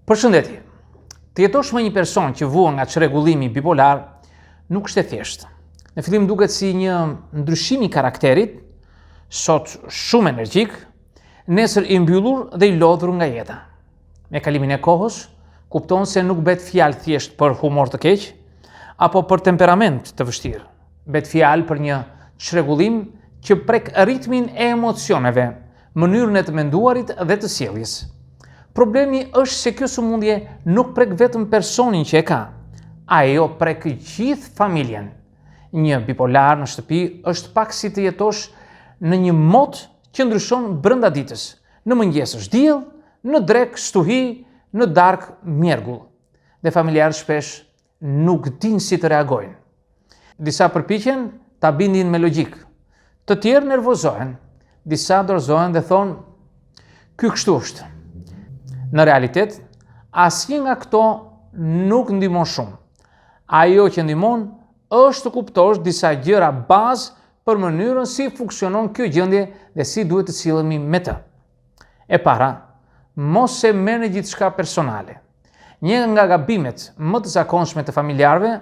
Përshëndetje. Të jetosh me një person që vuan nga çrregullimi bipolar nuk është e thjeshtë. Në fillim duket si një ndryshim i karakterit, sot shumë energjik, nesër i mbyllur dhe i lodhur nga jeta. Me kalimin e kohës, kupton se nuk bëhet fjalë thjesht për humor të keq apo për temperament të vështirë. Bëhet fjalë për një çrregullim që prek ritmin e emocioneve, mënyrën e të menduarit dhe të sjelljes. Problemi është se kjo sëmundje nuk prek vetëm personin që e ka, ajo prek gjithë familjen. Një bipolar në shtëpi është pak si të jetosh në një mot që ndryshon brenda ditës. Në mëngjes është diell, në drekë stuhi, në darkë mjergull. Dhe familjarët shpesh nuk dinë si të reagojnë. Disa përpiqen ta bindin me logjikë. Të tjerë nervozohen, disa dorëzohen dhe thonë, ky kështu është. Në realitet, asnjë nga këto nuk ndihmon shumë. Ajo që ndihmon është të kuptosh disa gjëra bazë për mënyrën si funksionon kjo gjendje dhe si duhet të sillemi me të. E para, mos e merrni gjithçka personale. Një nga gabimet më të zakonshme të familjarëve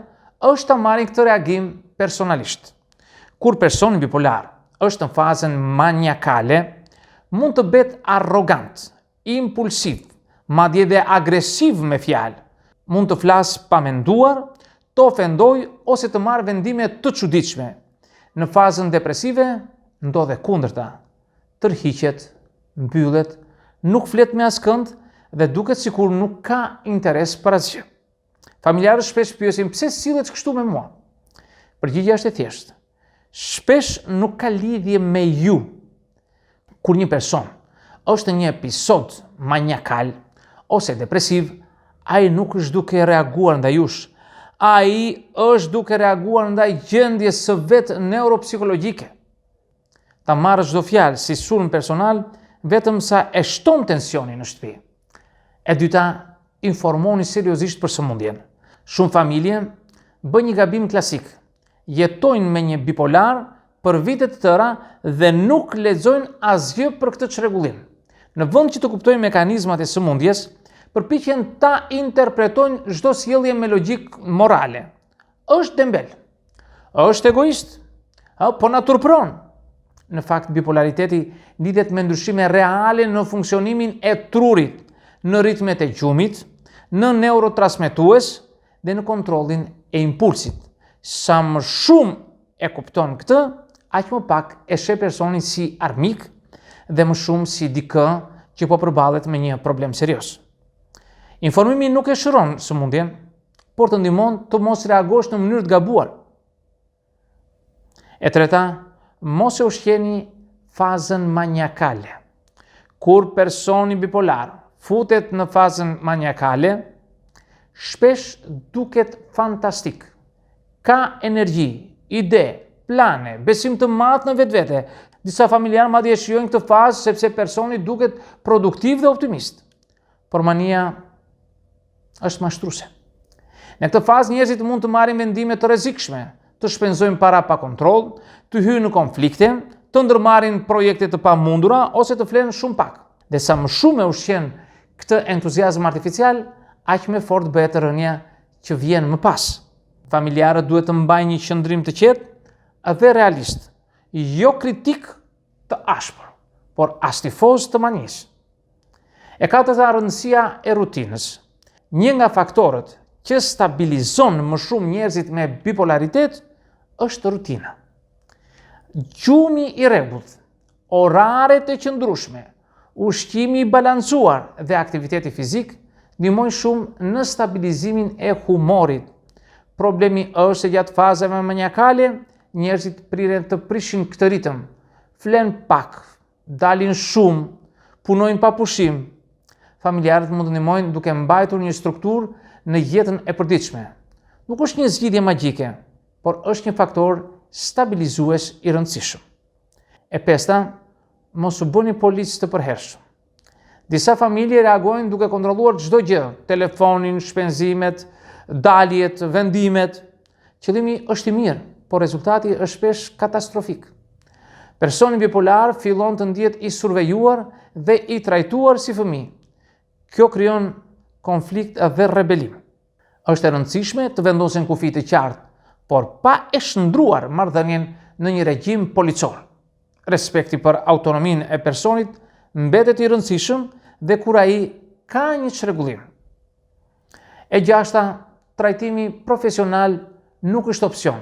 është ta marrin këtë reagim personalisht. Kur personi bipolar është në fazën maniakale, mund të bëhet arrogant, impulsiv, madje dhe agresiv me fjalë. Mund të flasë pa menduar, të ofendojë ose të marrë vendime të çuditshme. Në fazën depresive ndodh e kundërta. Tërhiqet, mbyllet, nuk flet me askënd dhe duket sikur nuk ka interes për asgjë. Familjarët shpesh pyesin pse sillet kështu me mua. Përgjigja është e thjeshtë. Shpesh nuk ka lidhje me ju. Kur një person është në një episod maniakal ose depresiv, ai nuk është duke reaguar ndaj jush. Ai është duke reaguar ndaj gjendjes së vet neuropsikologjike. Ta marrësh çdo fjalë si sulm personal, vetëm sa e shton tensionin në shtëpi. E dyta, informoni seriozisht për sëmundjen. Shumë familje bëjnë një gabim klasik. Jetojnë me një bipolar për vite të tëra dhe nuk lexojnë asgjë për këtë çrregullim. Në vend që të kuptojnë mekanizmat e sëmundjes, përpiqen ta interpretojnë çdo sjellje me logjikë morale. Është dembel. Është egoist. Po na turpëron. Në fakt, bipolariteti lidhet me ndryshime reale në funksionimin e trurit, në ritmet e gjumit, në neurotransmetues dhe në kontrollin e impulsit. Sa më shumë e kupton këtë, aq më pak e sheh personin si armik dhe më shumë si dikë që po përballet me një problem serioz. Informimi nuk e shëron sëmundjen, por të ndihmon të mos reagosh në mënyrë të gabuar. E treta, mos e ushqeni fazën maniakale. Kur personi bipolar futet në fazën maniakale, shpesh duket fantastik. Ka energji, ide, plane, besim të madh në vetvete. Disa familjarë madje e shijojnë këtë fazë sepse personi duket produktiv dhe optimist. Por mania është mashtruese. Në këtë fazë njerëzit mund të marrin vendime të rrezikshme, të shpenzojnë para pa kontroll, të hyjnë në konflikte, të ndërmarrin projekte të pamundura ose të flenë shumë pak. Dhe sa më shumë e ushqen këtë entuziazëm artificial, aq më fort bëhet rënia që vjen më pas. Familjarët duhet të mbajnë një qëndrim të qetë dhe realist, jo kritik të ashpër, por as tifozë të manisë. E katërta rëndësia e rutinës. Një nga faktorët që stabilizon më shumë njerëzit me bipolaritet është rutina. Gjumi i rregullt, oraret e qëndrueshme, ushqimi i balancuar dhe aktiviteti fizik ndihmojnë shumë në stabilizimin e humorit. Problemi është se gjatë fazave maniakale, njerëzit priren të prishin këtë ritëm. Flen pak, dalin shumë, punojnë pa pushim. Familjarët mund të ndihmojnë duke mbajtur një strukturë në jetën e përditshme. Nuk është një zgjidhje magjike, por është një faktor stabilizues i rëndësishëm. E pesta, mos u bëni policë të përhershëm. Disa familje reagojnë duke kontrolluar çdo gjë, telefonin, shpenzimet, daljet, vendimet. Qëllimi është i mirë, por rezultati është shpesh katastrofik. Personi bipolar fillon të ndihet i survejuar dhe i trajtuar si fëmijë. Kjo krijon konflikt dhe rebelim. Është e rëndësishme të vendosen kufij të qartë, por pa e shndërruar marrëdhënien në një regjim policor. Respekti për autonominë e personit mbetet i rëndësishëm dhe kur ai ka një çrregullim. E gjashta, trajtimi profesional nuk është opsion.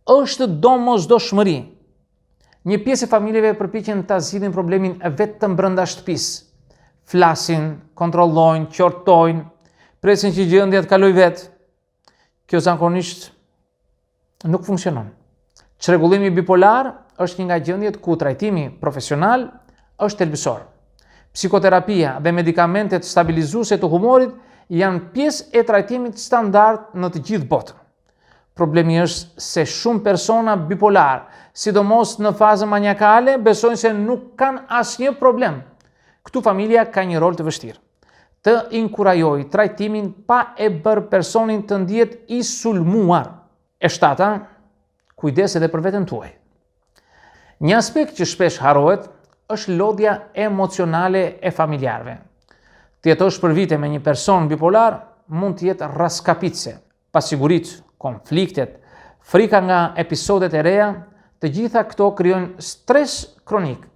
Është domosdoshmëri. Një pjesë e familjeve përpiqen ta zgjidhin problemin vetëm brenda shtëpisë. Flasin, kontrollojnë, qortojnë, presin që gjendja të kalojë vetë. Kjo zakonisht nuk funksionon. Çrregullimi bipolar është një nga gjendjet ku trajtimi profesional është thelbësor. Psikoterapia dhe medikamentet stabilizuese të humorit janë pjesë e trajtimit standard në të gjithë botën. Problemi është se shumë persona bipolar, sidomos në fazën maniakale, besojnë se nuk kanë asnjë problem. Këtu familja ka një rol të vështirë. Të inkurajojë trajtimin pa e bërë personin të ndihet i sulmuar. E shtata, kujdes edhe për veten tuaj. Një aspekt që shpesh harrohet është lodhja emocionale e familjarëve. Të jetosh për vite me një person bipolar mund të jetë rraskapitëse. Pasiguritë, konfliktet, frika nga episodet e reja, të gjitha këto krijojnë stres kronik.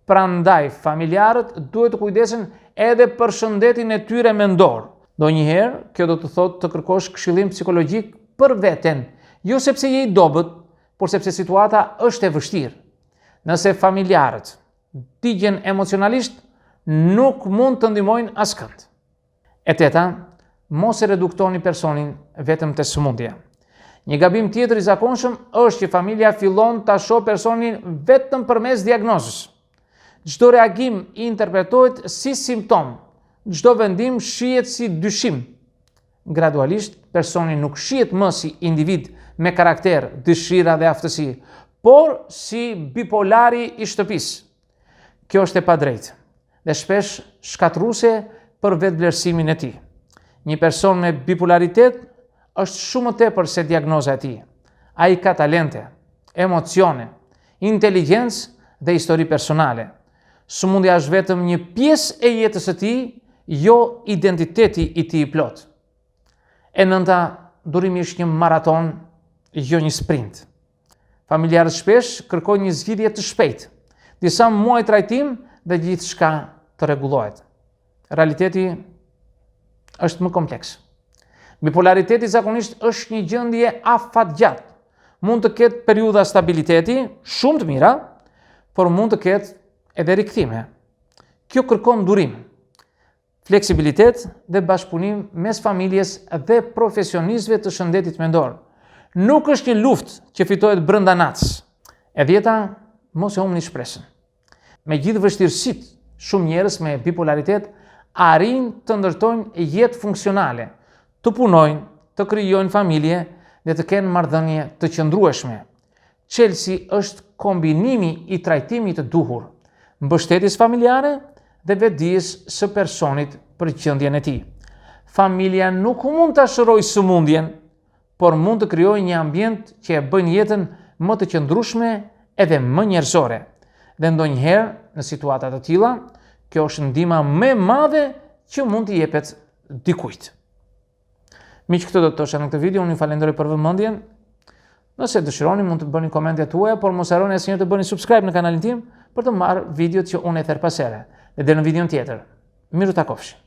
Prandaj familjarët duhet të kujdesen edhe për shëndetin e tyre mendor. Ndonjëherë, kjo do të thotë të kërkosh këshillim psikologjik për veten, jo sepse je i dobët, por sepse situata është e vështirë. Nëse familjarët digjen emocionalisht, nuk mund të ndihmojnë askënd. E teta, mos e reduktoni personin vetëm te sëmundja. Një gabim tjetër i zakonshëm është që familja fillon ta shohë personin vetëm përmes diagnozës. Çdo reagim interpretohet si simptomë, çdo vendim shihet si dyshim. Gradualisht, personi nuk shihet më si individ me karakter, dëshira dhe aftësi, por si bipolari i shtëpisë. Kjo është e padrejtë dhe shpesh shkatërruese për vetëvlerësimin e tij. Një person me bipolaritet është shumë më tepër se diagnoza e tij. Ai ka talente, emocione, inteligjencë dhe histori personale. Sëmundja është vetëm një pjesë e jetës së tij, jo identiteti i tij i plotë. E nënta, durimi është një maratonë, jo një sprint. Familjarët shpesh kërkojnë një zgjidhje të shpejtë, disa muaj trajtim dhe gjithçka të rregullohet. Realiteti është më kompleks. Bipolariteti zakonisht është një gjendje afatgjatë. Mund të ketë periudha stabiliteti shumë të mira, por mund të ketë edhe rikthime. Kjo kërkon durim. Fleksibilitet dhe bashkëpunim mes familjes dhe profesionistëve të shëndetit mendor. Nuk është një luftë që fitohet brenda natës. E dhjeta, mos e humbni shpresën. Me gjithë vështirësitë, shumë njerëz me bipolaritet arrijnë të ndërtojnë jetë funksionale, të punojnë, të krijojnë familje dhe të kenë marrëdhënie të qëndrueshme. Çelësi është kombinimi i trajtimit të duhur, mbështetjes familjare dhe vetëdijes së personit për gjendjen e tij. Familja nuk mund ta shërojë sëmundjen, por mund të krijojë një ambient që e bën jetën më të qëndrueshme edhe më njerëzore. Dhe ndonjëherë, në situata të tilla, kjo është ndihma më e madhe që mund t'i jepet dikujt. Miq, këtë do të thosha në këtë video, unë ju falenderoj për vëmendjen. Nëse dëshironi mund të bëni komentet tuaja, por mos harroni asnjëherë të bëni subscribe në kanalin tim për të marrë videot që unë i hedh herë pas here. Dhe deri në videon tjetër. Mirutakofshim.